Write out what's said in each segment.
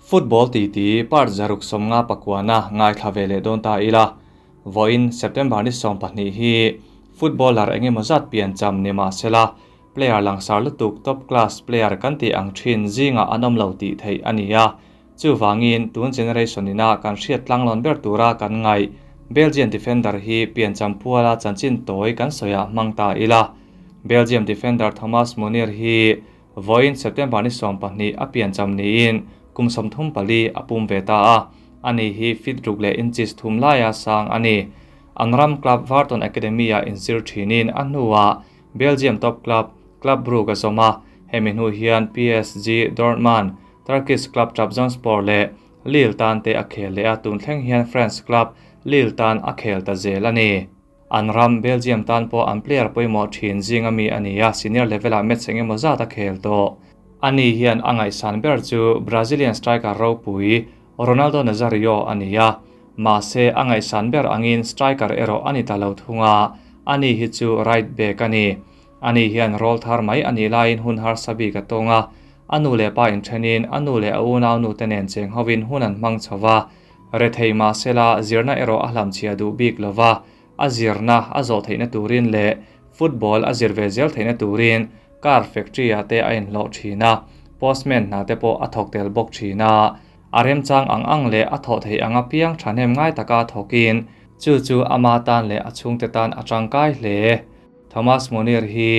Football titi part 159 na ngaithla ve leh dawn ta ila. Vawiin September ni 12 hi footballer engemaw zat piancham ni mah sela, player langsar lutuk top class player kan tih ang thin zingah an awm lo tih theih a ni a. Chuvangin tun generation ina kan hriat tlanglawn ber tura kan ngaih Belgian defender hi piancham puala chanchin tawi kan sawiah hmang ta ila. Belgium defender Thomas Meunier hi Vawiin September ni 12 a piancham niin kum 34 a pum ve ta a, ani hi feet ruk leh inches thum laia sang a ni. An ram club Virton Academy-ah inzir thinin a hnuah Belgium top club Club Brugge a zawm a, hemi hnu hian PSG Dortmund, Turkish club Trabzonspor leh Lille tan te a khel leh a, tun thleng hian France club Lille tan a khel ta zel a ni. An ram, Belgium tan pawh an player pawimawh thin zinga mi a ni a, senior level-ah match eng emaw zat a khel tawh. Ani hian a ngaihsan ber chu Brazilian striker ropui Ronaldo Nazario a ni a, mahse a ngaihsan ber angin striker erawh a ni ta lo thung a, ani hi chu right back a ni. Ani hian role thar mai a nih laiin hun harsa bik a tawng a, a nu leh pa inthenin a nu leh a unaunu te nen cheng hovin hun an hmang chho va, Rethei mahsela zirna erawh a hlamchhia duh bik lova, a zirna a zawh theihna turin leh football a zir ve zel theihna turin car factory ah te a inhlawh thin a, postman hna te pawh a thawk tel bawk thin a. A remchang ang ang leh a thawh theih ang apiang thahnem ngai taka thawkin chu chu ama tan leh a chhungte tan a tangkai hle. Thomas Meunier hi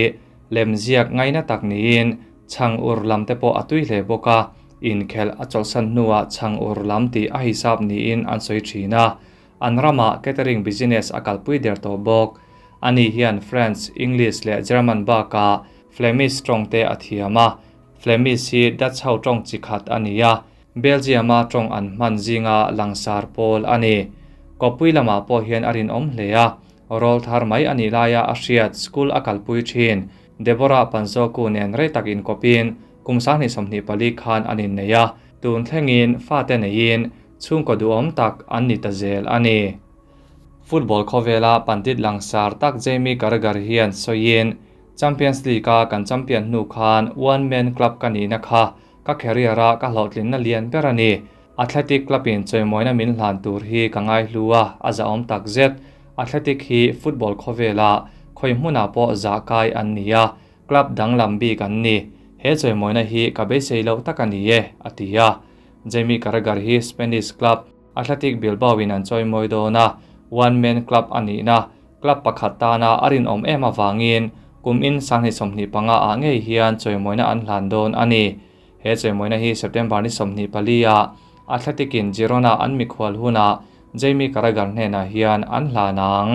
lemziak ngaina tak niin chhang ur lam te pawh a tui hle bawk a, inkhelh a chawlhsan hnuah chhang ur lam tih a hisap niin an sawi thin a. An ramah catering business a kalpui der tawh bawk. Ani hian French, English leh German bakah Flemish tawng te a thiam a. Flemish hi Dutch ho tawng chi khat a ni a, Belgium-a tawng an hman zinga langsar pawl a ni. Kawppui lamah pawh hian a rinawm hle a, rawl thar mai a nih laia a hriat school a kalpui thin. Deborah Panzoku nen rei tak inkawpin kum 2024 khan an innei a, tun thlengin fate neiin chhungkaw duhawm tak an ni ta zel a ni. Football khawvela pandit langsar tak Jamie Carragher hian sawiin, Champions League-a kan champion hnu khan one man club ka nihna kha ka career-a ka hlawhtlinna lian ber a ni. Athletic Club-in chawimawina min hlan tur hi ka ngaihlu a, a zahawm tak zet. Athletic hi football khawvela khawi hmunah pawh zah kai an ni a, club danglam bik an ni. He chawimawina hi ka beisei loh tak a ni e, a ti a. Jamie Carragher hi Spanish club Athletic Bilbao-in an chawimawi dawn a, one man club a nihna club pakhat tana a rinawm em avangin kum in 2025 ah ngei hian chawimawina an hlan dawn a ni. He chawimawina hi September ni 24 ah Athletic in Girona an mikhual hunah Jamie Carragher hnenah hian an hlan ang.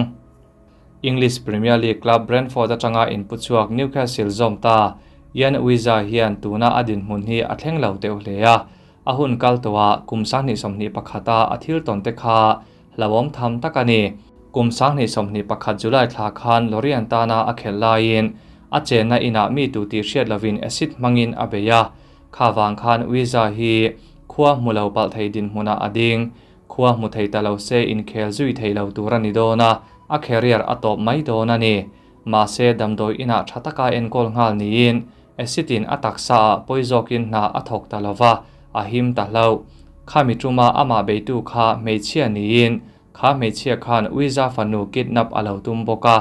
English Premier League club Brentford atanga inpuchhuak Newcastle zawm ta Yoane Wissa hian tuna a dinhmun hi a thleng lo deuh hle a, a hun kal tawhah kum 2021 a a thil tawn te kha hlauhawm tham tak a ni. Kum 2021 July thla khan Lorient tana a khelh laiin a chenna inah mi tu tih hriat lovin acid hmangin a bei a, kha vang khan Wissa hi khua hmu lo palh thei dinhmunah a ding. Khua hmu thei ta lo se inkhel zui thei lo tur a ni dawn a, a career a tawp mai dawn a ni. Mahse damdawi inah tha taka enkawl nghal niin acid in a taksa ah pawi zawkin hna a thawk ta lova, a him ta hlauh. Khami tuma amah beitu kha hmeichhia niin kha hmeichhia khan Wissa fanu kidnap a lo tum bawk a,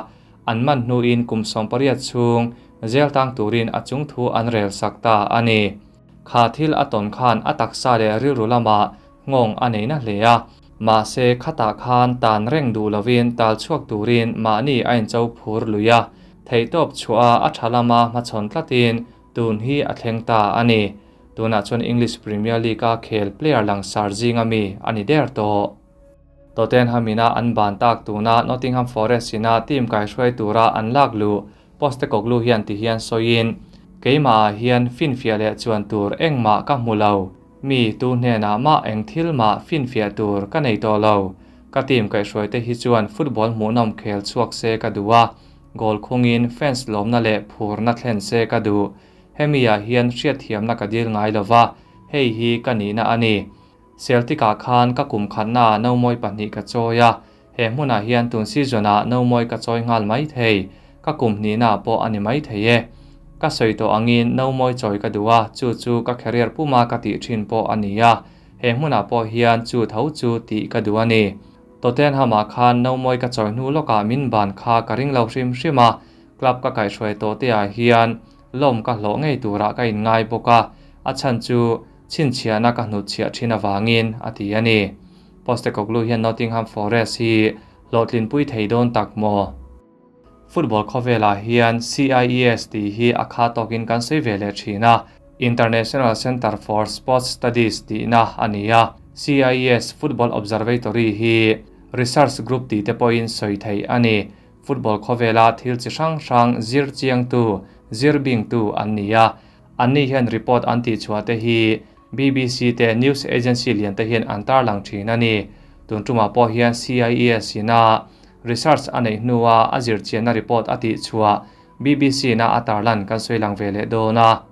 an man hnuin kum 18 chhung jail tang turin a chungthu an rel sak ta a ni. Kha thil a tawn khan a taksa leh rilru lamah nghawng a nei na hle a, mahse khatah khan tan reng duh lovin tal chhuak turin mahni a incho phur lui a, theihtawp chhuah a tha lama hmachhawn tlatin tun hi a thleng ta a ni. Tunah chuan English Premier League-a khel player langsar zinga mi a ni der tawh. Tottenham ina an ban tak tuna Nottingham Forest ina team kaihruai tura an lak luh Postecoglou hian ti hian sawiin, Keimahah hian finfiah leh chuan tur engmah ka hmu lo. Mi tu hnenah mah eng thil mah finfiah tur ka nei tawh lo. Ka team kaihhruaite hi chuan football hmuhnawm khel chhuak se ka duh a, goal khungin fans lawmna leh phurna thlen se ka duh. Hemi-ah hian hriatthiamna ka dil ngai lova, hei hi ka nihna a ni. Celtic-ah khan ka kum khatnaah nomawi pahnih ka chawi a, he hmunah hian tun season-ah nomawi ka chawi nghal mai thei, ka kum hnihnaah pawh a ni mai thei e. Ka sawi tawh angin nomawi chawi ka duh a, chu chu ka career puma ka tih thin pawh a ni a. He hmunah pawh hian chu tho chu tih ka duh a ni. Tottenham-ah khan nomawi ka chawi hnu lawkah min ban kha ka ring lo hrim hrim a, club ka kaihhruai tawh te ah hian lawm ka hlawh ngei turah ka inngai bawk a, a chhan chu chhinchhiahna ka hnutchhiah thin avangin, a ti a ni. Postecoglou hian Nottingham Forest hi hlawhtlinpui thei dawn tak maw? Football khawvelah hian CIES tih hi a kha tawkin kan sawi ve leh thin a, International Centre for Sports Studies tihna a ni a. CIES Football Observatory hi research group tih te pawhin sawi theih a ni. Football khawvela thil chi hrang hrang zir chiangtu, zir bingtu an ni a. Anni hian report an tihchhuah te hi BBC te news agency lian te hian an tarlang thin a ni. Tun tumah pawh hian CIES ina research a neih hnua a zirchianna report a tihchhuah BBC ina a tarlan kan sawi lang ve leh dawn a.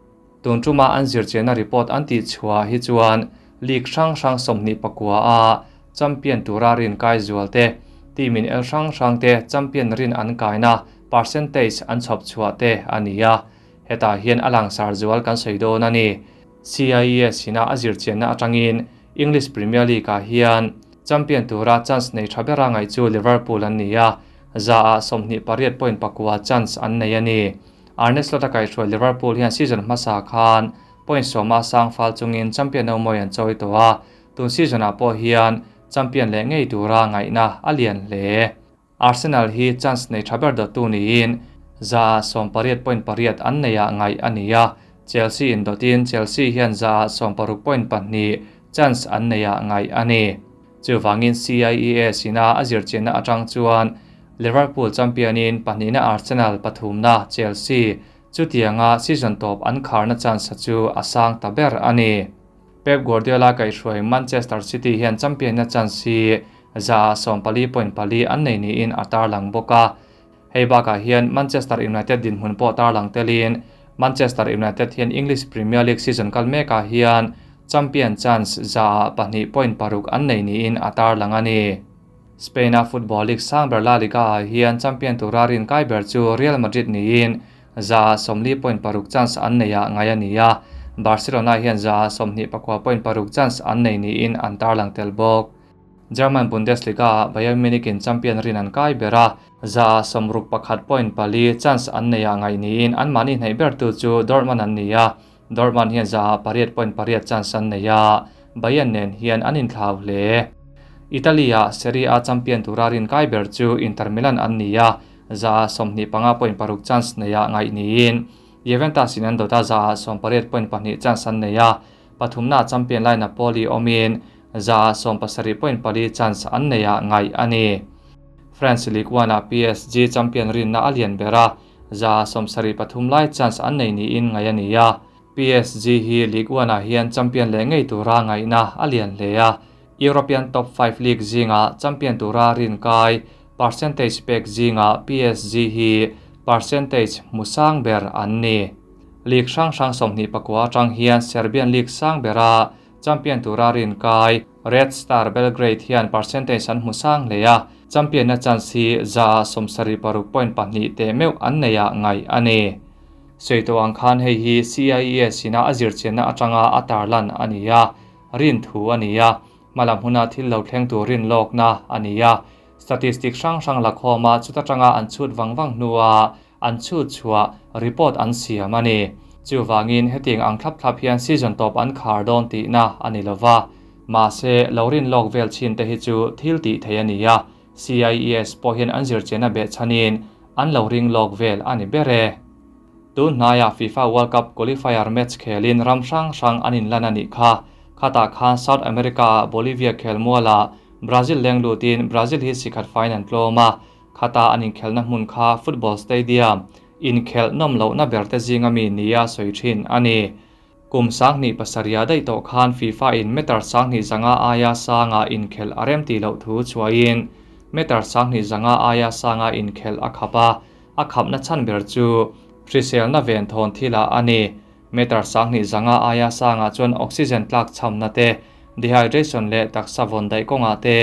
Tun tuma an zirchianna report an tihchhuah hi chuan league hrang hrang 24 a champion tura rin kai zual te, team in el hrang hrang te champion rin an kaina percentage an chhawp chhuah te a ni a. Hetah hian a langsar zual kan sawi dawn a ni. CIES ina a zirchianna atangin English Premier League-ah hian champion tura chance nei tha bera ngaih chu Liverpool an ni a, za ah 28.4 chance an nei a ni. Arne Slot-a kaihhruai Liverpool hian season hmasa khan point sawma sang fal chungin champion nomawi an chawi tawh a, tun season-ah pawh hian champion leh ngei tura ngaihna a lian hle. Arsenal hi chance nei tha ber dawttu niin za ah 18.8 an nei ah ngaih a ni a, Chelsea in dawtin Chelsea hian za ah 16.2 chance an nei ah ngaih a ni. Chuvangin CIES ina a zirchianna atang chuan Liverpool champion in pahnihna Arsenal pathumna Chelsea chutianga season tawp an kharna chance chu a sang ta ber a ni. Pep Guardiola kaihhruai Manchester City hian champion na chance hi za ah 14.4 an nei niin a tarlang bawk a. Hei bakah hian Manchester United dinhmun pawh tarlang telin Manchester United hian English Premier League season kal mekah hian champion chance za ah 2.6 an nei niin a tarlang a ni. Spain-a Football League sang ber La Liga ah hian champion tura rin kai ber chu Real Madrid niin za ah 40.6 chance an nei ah ngai a ni a. Barcelona hian za ah 29.6 chance an nei niin an tarlang tel bawk. German Bundesliga ah Bayern Munich in champion rin an kai ber a, za ah 61.4 chance an nei ah ngai niin an mahni hnaih ber tu chu Dortmund an ni a. Dortmund hian za ah 8.8 chance an nei a, Bayern nen hian an inthlau hle. Italy ah Serie A champion tura rin kai ber chu Inter Milan an ni a, za ah 25.6 chance nei ah ngai niin Juventus in an dawt a za ah 18.2 chance an nei a, pathumna champion lai Napoli awmin za ah 17.4 chance an nei ah ngai a ni. France Ligue 1 ah PSG champion rinna a lian ber a, za ah 73 lai chance an nei niin ngai a ni a. PSG hi Ligue 1 ah hian champion leh ngei tura ngaihna a lian hle a. European Top 5 League zinga champion tura rin kai percentage pek zinga PSG hi percentage musang ber an ni. League hrang hrang 29 atang hian Serbian League sang bera champion tura rin kai Red Star Belgrade hian percentage an hmusang hle a, champion na chance hi za ah 76.2 te meuh an nei ah ngai a ni. Seito ang khan hei hi CIES ina a zirchianna atanga a tarlan a ni a, rin thu a ni a, malam huna thil lo thleng tur rin lawk na a ni a. Statistic hrang hrang la khawma chuta tanga an chhut wang wang hnuah an chhut chhuah report an siam a ni. Chuwangin heting ang thlap thlap hian season top an khar dawn tih na a ni lova. Mahse lo rin lawk vel chin te hi chu thil tih thei a ni a. CIES pawh hian an zirchianna beh chanin an lo ring lawk vel a ni ber e. Tun hnaia FIFA World Cup qualifier match khelin ram hrang hrang an inlan a nih kha. Khata khan South America Bolivia khel muala Brazil leng lutin Brazil hi sikhat fain an tlawm a. Khata an inkhelna hmun kha football stadium inkhel nawm lohna ber te zinga mi nia sawi thin a ni. Kum 2007 daih tawh khan FIFA in meter 25 aia sanga inkhel a rem ti loh thu chuain meter 25 aia sanga inkhel a khap a, a khapna chan ber chu hriselna ven thawn thila a ni. Meter 25 aia sanga chuan oxygen tlak chamna te, dehydration leh taksa vawn daih kawnga te,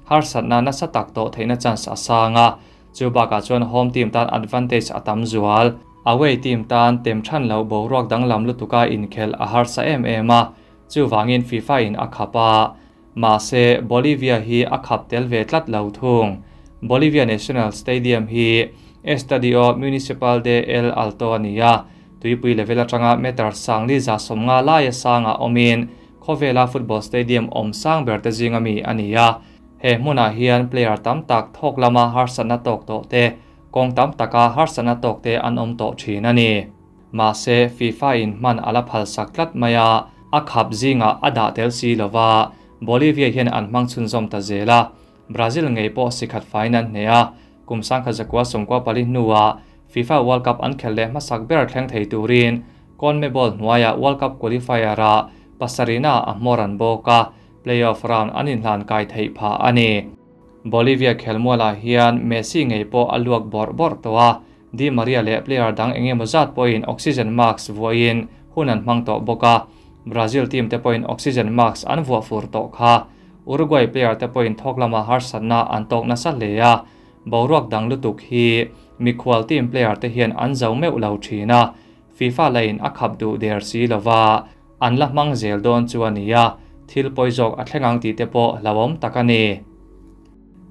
harsatna nasa tak tawh theihna chance a sanga. Chu bakah chuan home team tan advantage a tam zual. Away team tan tem than lo boruak danglam lutuka inkhel a harsa em em a. Chuvangin FIFA in a khap a, mahse Bolivia hi a khap tel ve tlat lo thung. Bolivia National Stadium hi Estadio Municipal de El Alto a ni a, tuipui level atanga meter 1150 laia sanga awmin khawvela football stadium awm sang ber te zinga mi a ni a. He hmunah hian player tam tak thawk lama harsatna tawk tawh te, kawng tam taka harsatna tawk te an awm tawh thin a ni. Mahse FIFA in hman a la phal sak tlat mai a, a khap zingah a dah tel si lova, Bolivia hian an hmang chhunzawm ta zel a. Brazil ngei pawh sikhat faiin an hneh a, kum 1994 hnuah FIFA World Cup an khelh leh hmasak ber thleng thei turin CONMEBOL hnuaiah World Cup qualifier-ah pasarihna a hmawr an bawk a, playoff round an inhlan kai theih phah a ni. Bolivia khelmualah hian Messi ngei pawh a luak bawrh bawrh tawh a, Di Maria leh player dang eng emaw zat pawhin oxygen mask vuahin hun an hmang tawh bawk a, Brazil team te pawhin oxygen mask an vuah fur tawh kha. Uruguay player te pawhin thawk lama harsatna an tawk nasa hle a, boruak dang lutuk hi mikhual team player te hian an zo meuh lo thin a, FIFA lain a khap duh der si lova an la hmang zel dawn chu a ni a, thil pawi zawk a thleng ang tih te pawh hlauhawm tak a ni.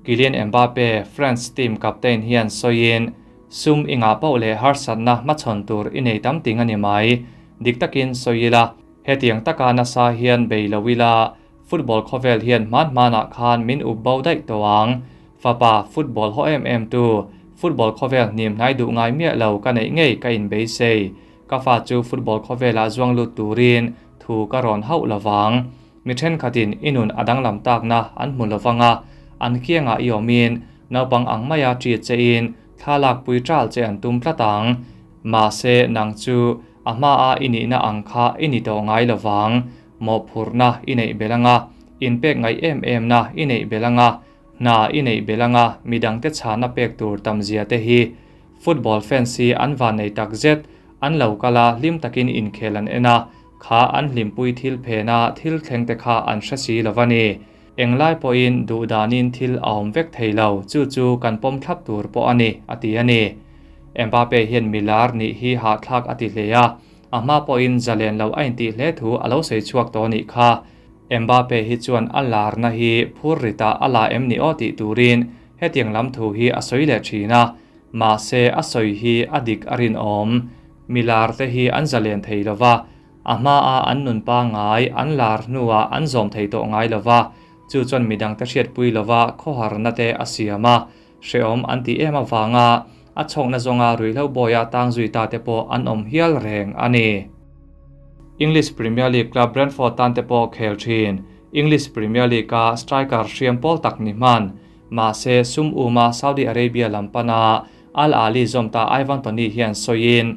Kylian Mbappe, France team captain hian sawiin, Sum i ngah poh leh harsatna hmachhawn tur i nei tam ting a ni mai. Dik takin sawi ila, hetiang taka nasa hian bei lo ila, football khawvel hian hman hmanah khan min up bo daih tawh ang. Fapa, football haw em em tu, football khawvel hnim hnai duh ngai miah lo ka neih ngei ka inbeisei. Ka fa chu football khawvelah zuang lut turin thu ka rawn hauh lovang. Mi thenkhatin i nun a danglam takna an hmu lovang a, an kiangah i awmin naupang ang maia ṭi chein thla lakpui ṭal che an tum tlat ang. Mahse, nang chu a hmaa i nihna ang kha i ni tawh ngai lovang. Mawhphurhna i neih belh ang a, inpek ngaih em emna i neih belh ang a, hna i neih belh ang a, midangte chhana pek tur tamzia te hi. Football fans hi an vannei tak zet, an lo kal a, hlim takin inkhel an en a, kha an hlimpui thil phena thil thleng te kha an hre si lo va ni. Englai pawhin duhdanin thil a awm vek thei lo, chu chu kan pawm thlap tur pawh a ni, a ti a ni. Mbappe hian milar nih hi hahthlak a ti hle a, a hma pawhin zalen lo a intih hle thu a lo sawi chhuak tawh nih kha. Mbappe hi chuan a larna hi phur ritah a la em ni aw tih turin hetiang lam thu hi a sawi leh thin a, mahse a sawi hi a dik a rinawm. Milar te hi an zalen thei lo va, a hmaa an nun pangngai an lar hnuah an zawm thei tawh ngai lo va, chu chuan midangte hriatpui lo va khawharna te a siam a, hrehawm an tih em avanga a chhawkna zawnga ruihhlo bawia tang zui ta te pawh an awm hial reng a ni. English Premier League club Brentford tan te pawh khel thin. English Premier League-a striker hriam pawl tak ni hman. Mahse, sum uma Saudi Arabia lam pana Al Ahly zawm ta Ivan Toney hian sawiin,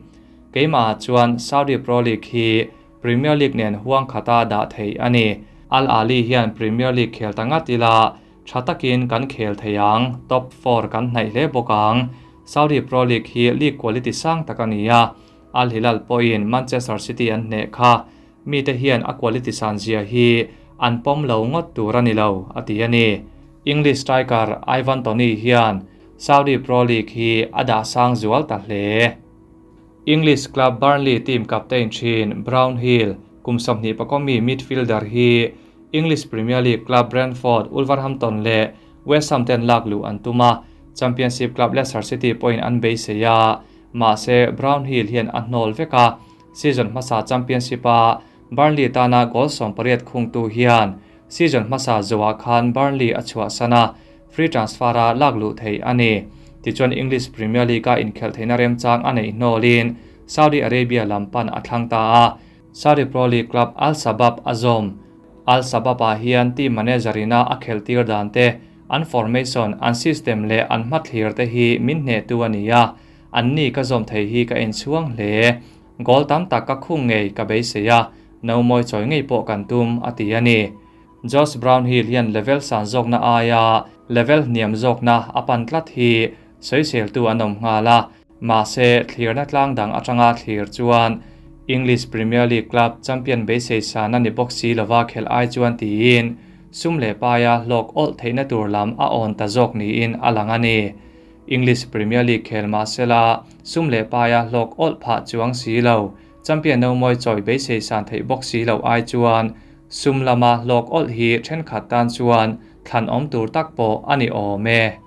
Keimahah chuan Saudi Pro League hi Premier League nen huang khata dah theih a ni. Al Ahly hian Premier League khel ta ngat ila, tha takin kan khel thei ang, top four kan hnaih hle bawk ang. Saudi Pro League hi league quality sang tak a ni a, Al Hilal pawhin Manchester City an hneh kha. Mite hian a quality san zia hi an pawm lo ngawt tur a ni lo, a ti a ni. English striker Ivan Toney hian Saudi Pro League hi a dah sang zual ta hle. English club Burnley team captain thin Brownhill, kum 20 mi midfielder hi English Premier League club Brentford, Wolverhampton leh West Ham ten lak luh an tum a, Championship club Leicester City pawhin an beisei a, mahse Brownhill hian a hnawl vek a, season hmasa Championship-a Burnley tana goal 18 khungtu hian season hmasa zawhah khan Burnley a chhuahsan a, free transfer-a lak luh theih a ni. Tichuan English Premier League-a inkhelh theihna remchang a neih hnawlin Saudi Arabia lam pan a thlang ta a, Saudi Pro League club Al Shabab a zawm. Al Shabab-ah hian team manager-ina a khelh tir dan te, an formation, an system leh an hmathlir te hi min hnehtu a ni a, anni ka zawm thei hi ka inchhuang hle. Goal tam tak ka khung ngei ka beisei a, no mawi chawi ngei pawh kan tum, a ti a ni. Josh Brownhill hian level san zawkna aia level hniam zawkna a pan tlat hi sawiseltu an awm nghal a, mahse thlirna tlang dang atanga thlir chuan English Premier League club champion beisei san a ni bawk si lova khelh ai chuan tiin sum leh paia hlawk awlh theihna tur lam a awn ta zawk niin a lang a ni. English Premier League khel mahsela sum leh paia hlawk awlh phah chuang si lo, champion no mawi chawi beisei san theih bawk si lo ai chuan. Sum lama hlawk awlh hi thenkhat tan chuan thlan awm tur tak pawh a ni awm e.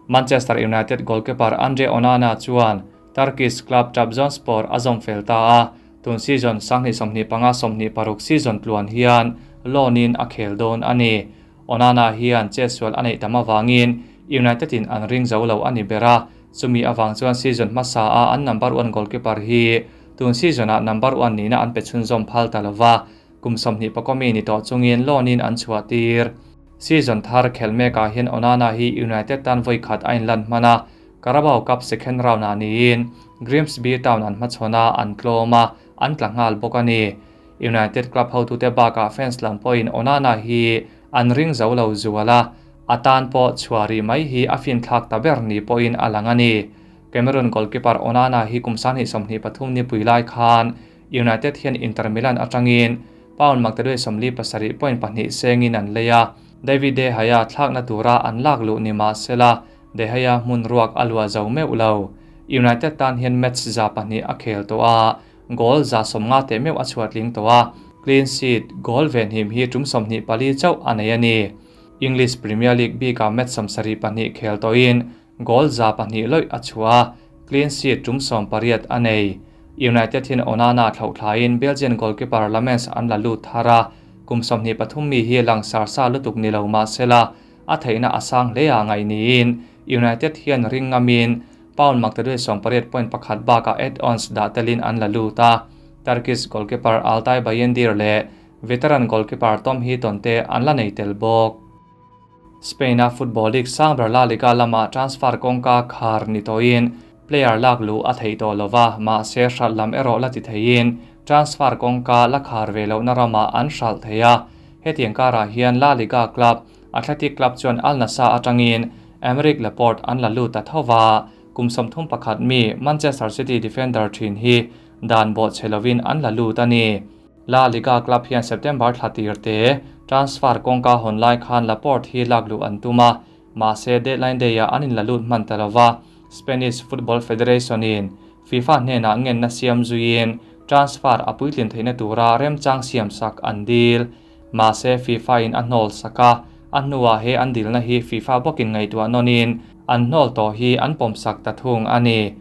Manchester United goalkeeper Andre Onana chuan Turkish club Trabzonspor a zawm fel ta a, tun season 2025 26 season tluan hian loan in a khel dawn a ni. Onana hian chetsual a neih tam avangin United in an ring zo lo a ni ber a, chumi avang chuan season hmasa a an number one goalkeeper hi tun season ah number one nihna an pe chhunzawm phal ta lova, kum 21 mi ni tawh chungin loan in an chhuah tir. Season thar khelh mekah hian Onana hi United tan vawi khat a inlan hman a, Carabao Cup second round ah niin Grimsby Town an hmachhawn a, an tlawm a, an tla nghal bawk a ni. United club hotute bakah fans lam pawhin Onana hi an ring zo lo zual a, a tan pawh chhuah rih mai hi a finthlak ta ber ni pawhin a lang a ni. Cameroon goalkeeper Onana hi kum 2023 nipui lai khan United hian Inter Milan atangin pound maktaduai 47.2 sengin an lei a, David De Gea thlakna tura an lak luh ni mahsela De Gea hmun ruak a luah zo meuh lo. United tan hian match 200 a khel tawh a, goal 150 teh meuh a chhuatling tawh a, clean sheet goal venhim hi tum 24 chauh a nei a ni. English Premier League bikah match 72 khel tawhin goal 200 loih a chhuah a, clean sheet tum 18 a nei. United hian Onana thlauhthlain Belgian goalkeeper Lammens an la lut thar a, kum 23 mi hi langsar sa lutuk ni lo mahsela a theihna a sang hle a ngai niin United hian ring ngamin pound maktaduai 18.1 bakah add-ons dah telin an la lut a. Turkish goalkeeper Altay Bayindir leh veteran goalkeeper Tom Heaton te an la nei tel bawk. Spain a Football League sang ber La Liga lama transfer kawngka khar ni tawhin player lak lu a thei tawh lova, mahse hral lam erawh la ti theiin transfer kawngka la khar ve lohna rama an hral thei a. Hetiang karah hian La Liga club Athletic Club chuan Al Nassr atangin Aymeric Laporte an la lut ta thova, kum 31 mi Manchester City defender thin hi dan bawh che lovin an la lut a ni. La Liga club hian September thlatir te transfer kawngka hawn lai khan Laporte hi lak luh an tum a, mahse deadline day ah an in la lut hman ta lova. Spanish Football Federation in FIFA hnenah ngenna siam zuiin transfer a puitlin theihna tura remchang siam sak an dil. Mahse FIFA in a hnawl sak a, a hnuah he an dilna hi FIFA bawkin ngaihtuah nawnin an hnawl tawh hi an pawm sak ta thung a ni.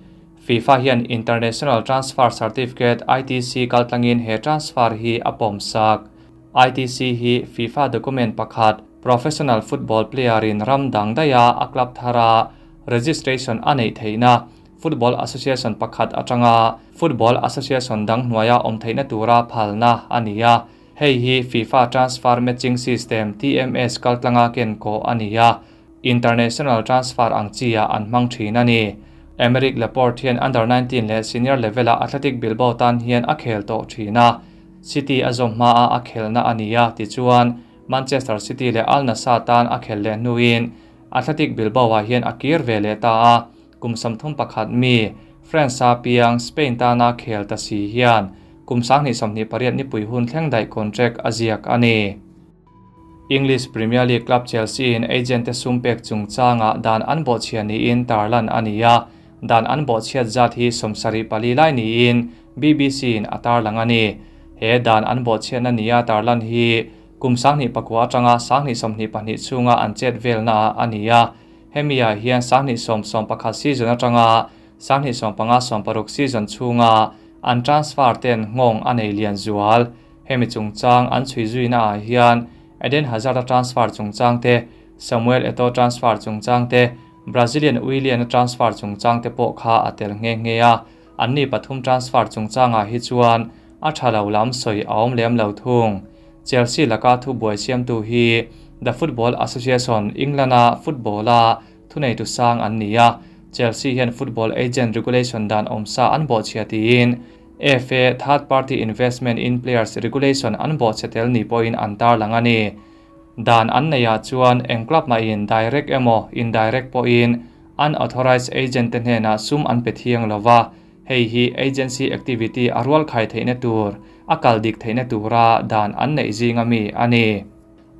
FIFA hian International Transfer Certificate ITC kaltlangin he transfer hi a pawm sak. ITC hi FIFA document pakhat professional football player in ram dang daia a club thara registration a neih theihna Football Association pakhat atanga Football Association dang hnuaia awm theihna tura phalna a ni a. Hei hi FIFA Transfer Matching System TMS kaltlanga ken ko a ni a. International transfer ang chia an hmang thin a ni. Aymeric Laporte hian under 19 leh senior level a Athletic Bilbao tan hian a khel tawh thin a. City a zawm hma a a khelna a ni a, tichuan Manchester City leh Al Nassr tan a khel leh hnuin Athletic Bilbao ah hian a kir ve leh ta a. Kum 31 mi France a piang Spain tana khel ta si hian kum 2028 nipui hun thleng daih contract a ziak a ni. English Premier League club Chelsea in agent te sum pek chungchanga dan an bawhchhia niin tarlan a ni a, dan an bawhchhiat zat hi 74 lai niin BBC in a tarlang a ni. He dan an bawhchhiatna nia tarlan hi kum 2009 atanga 2022 chhunga an chet velna a ni a. Hemia hian 2011 season atanga 2015-16 season chhunga an transfer ten ngawng a nei lian zual. Hemi chungchang an chhui zuina ah hian Eden Hazard a transfer chungchang te, Samuel Eto'o transfer chungchang te, Brazilian Willian a transfer chungchang te pawh kha a tel nge nge a. An ni pathum transfer chungchangah hi chuan a tha lo lam sawi a awm lem lo thung. Chelsea laka thu buai siamtu hi The Football Association England a football a thunei tu sang an ni a. Chelsea hian football agent regulation dan awmsa an bawhchhia tiin FA third party investment in players regulation an bawhchhe tel ni pawhin an tarlang a ni. Dan an nei ah chuan eng club mah in direct emaw indirect pawhin unauthorized agent te hnenah sum an pe thiang lova, hei hi agency activity a rual khai theihna tur a kal dik theihna tura dan an neih zinga mi a ni.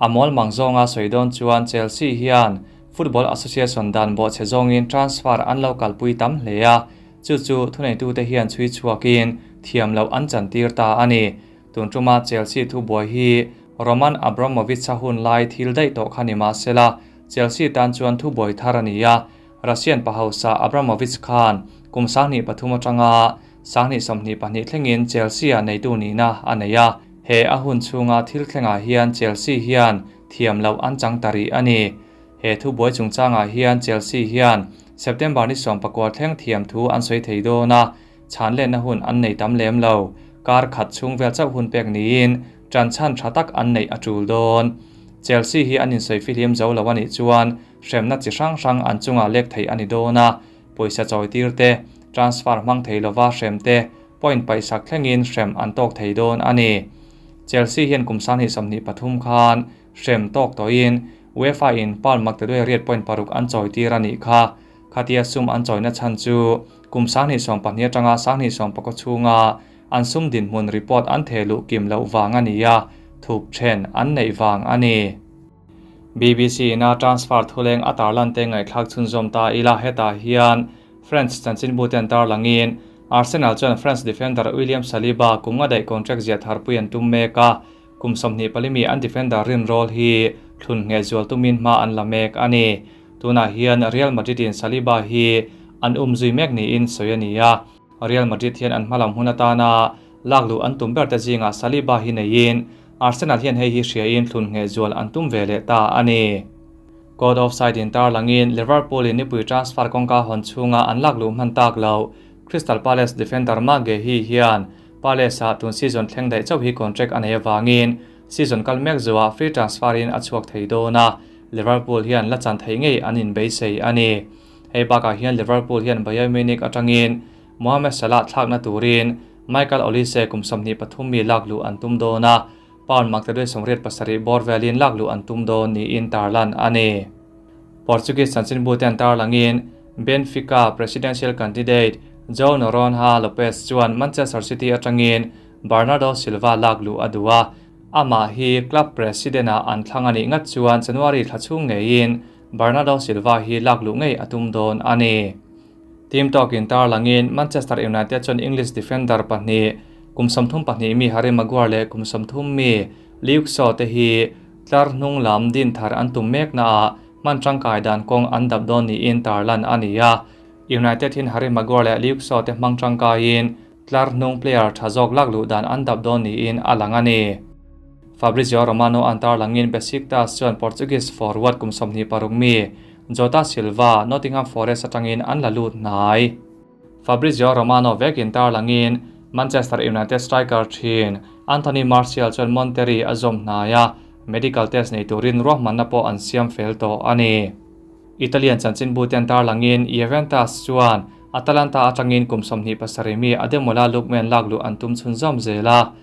A mawl mang zawnga sawi dawn chuan Chelsea hian Football Association dan bawhchhe zawngin transfer an lo kalpui tam hle a, chu chu thuneitute hian chhui chhuakin thiam loh an chantir ta a ni. Tun tuma Chelsea thu buai hi Roman Abramovich-a hun lai thil daih tawh kha ni mah sela, Chelsea tan chuan thubuai thar a ni a. Russian pa hausa Abramovich khan kum 2003 atanga 2022 thlengin Chelsea-ah neitu nihna a nei a. He a hun chhunga thil thlengah hian Chelsea hian thiam loh an chang ta rih a ni. He thubuai chungchangah hian Chelsea hian September ni 19 thleng thiam thu an sawi thei dawn a, chhanlenna hun an nei tam lem lo. Kar khat chhung vel chauh hun pek niin ṭan chhan ṭha tak an neih a ṭul dawn. Chelsea hi an insawi fihlim zo lo a nih chuan hremna chi hrang hrang an chungah lek theih a ni dawn a, pawisa chawitir te, transfer hmang thei lova hrem te, point paihsak thlengin hrem an tawk thei dawn a ni. Chelsea hian kum 2023 khan hrem tawk tawhin UEFA in Paul Magdeduai riat point paruk an chawitir a nih kha. Khatia sum an chawina chhan chu kum 2020 atanga 2019 chhunga an sum dinhmun report an theh luh kim loh vang a ni a, thup then an neih vang a ni. BBC ina transfer thuleng a tarlan te ngaihthlak chhunzawm ta ila hetah hian French chanchinbu ten tarlangin Arsenal chuan France defender William Saliba kum nga daih contract ziah tharpui an tum mek a, kum 24 mi an defender rin rawl hi thlun ngheh zual tumin hma an la mek a ni. Tunah hian Real Madrid in Saliba hi an um zui mek niin sawi a ni a. Real Madrid hian an hmalam hun atana lakluh an tum ber te zingah Saliba hi neiin Arsenal hian hei hi hriain thlun ngheh zual an tum ve leh ta a ni. Code offside in tarlangin Liverpool in nipui transfer kawngka hawn chhunga an lakluh hman tak lo Crystal Palace defender Marc Guehi hian Palace-ah tun season thleng daih chauh hi contract a nei avangin season kal mek zuah free transfer in a chhuak thei dawn a, Liverpool hian la chan thei ngei an inbeisei a ni. Hei bakah hian Liverpool hian Bayern Munich atangin Mohamed Salah thlakna turin Michael Olise kum 23 mi lakluh an tum dawn a, pound 87 bawr velin lakluh an tum dawn niin tarlan a ni. Portuguese chanchinbu ten tarlangin Benfica presidential candidate João Noronha Lopes chuan Manchester City atangin Bernardo Silva lakluh a duh a, amah hi club president-ah an thlang a nih ngat chuan January thla chhung ngeiin Bernardo Silva hi lakluh ngei a tum dawn a ni. Team talk-in tarlangin Manchester United chuan English defender pahnih kum 32 mi Harry Maguire leh kum 30 mi Luke Shaw te hi tlar hnung lam din thar an tum mek naah hman tangkai dan kawng an dap dawn niin tarlan a ni a. United hin Harry Maguire leh Luke Shaw te hmang tangkaiin tlar hnung player tha zawk lakluh dan an dap dawn niin a lang a ni. Fabrizio Romano an tarlangin Besiktas chuan Portuguese forward kum 26 mi Jota Silva Nottingham Forest atangin an la lut hnai. Fabrizio Romano vekin tarlangin Manchester United striker thin Anthony Martial chuan Monterrey a zawm hnai a, medical test nei turin ruahmanna pawh an siam fel tawh a ni. Italian chanchinbu ten tarlangin Juventus chuan Atalanta atangin kum 27 mi Ademola Lookman lakluh an tum chhunzawm zel a.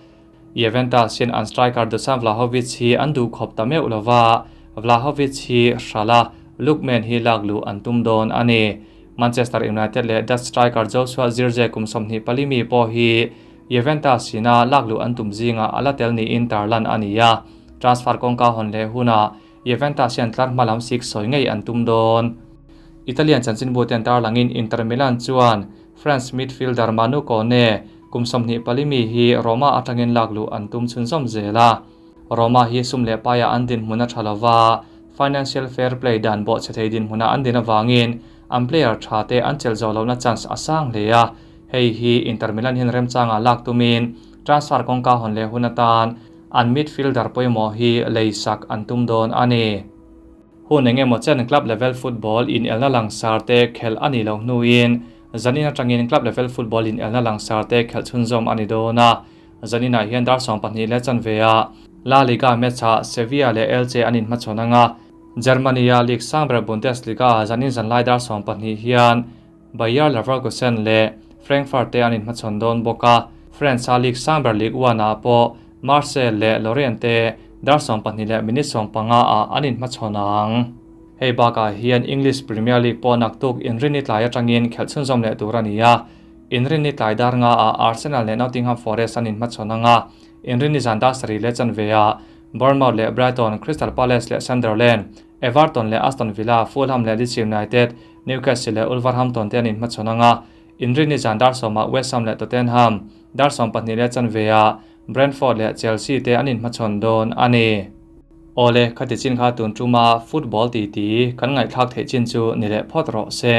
Juventus hian an striker Dusan Vlahovic hi an duh khawp ta meuh lova, Vlahovic hi hrala Lookman hi lakluh an tum dawn a ni. Manchester United leh Dutch striker Joshua Zirkzee kum 24 mi pawh hi Juventus hina lakluh an tum zinga ala tel niin tarlan a ni a. Transfer kawngka hawn leh hunah Juventus hian tlar hmalam sik sawi ngei an tum dawn. Italian chanchinbu ten tarlangin Inter Milan chuan France midfielder Manu Kone kum 24 mi hi Roma atangin lakluh an tum chhunzawm zel a. Roma hi sum leh paia an din hmuna tha lova, financial fair play dan bawh che thei din hmuna an din awangin an player tha te an chel zo lohna chance a sang hle a. Hei hi Inter Milan hian remchanga lak tumin transfer kawngka hawn leh hun atan an midfielder pawimawh hi leisak an tum dawn a ni. Hun engemaw chen club level football in elna langsar te khel a ni lo hnuin zanin atangin club level football in elna langsar te khel chhunzawm a ni dawn a. Zaninah hian dar 12 leh chanve a La Liga match-ah Sevilla leh Elche an inhmachhawn anga. Germany-a League sangber Bundesliga zanin zanlai dar 12 hian Bayer Leverkusen leh Frankfurt te an inhmachhawn dawn bawk a. France-a League sangber Ligue 1-ah pawh Marseille leh Lorient te dar 12 leh minute 15 ah an inhmachhawn ang. Hei bakah hian English Premier League pawh naktuk inrinni tlai atangin khelh chhunzawm leh tur a ni a. Inrinni tlai dar nga ah Arsenal leh Nottingham Forest an inhmachhawn anga. Inrinni zan dar sarih leh chanve ah Bournemouth leh Brighton, Crystal Palace leh Sunderland, Everton leh Aston Villa, Fulham leh Leeds United, Newcastle leh Wolverhampton te an inhmachhawn anga. Inrinni zan dar 10 ah West Ham leh Tottenham, dar 12 leh chanve ah Brentford leh Chelsea te an inhmachhawn dawn a ni. Awle, khati chin kha tun tuma football titi kan ngaihthlak theih chin chu ni leh phawt rawh se.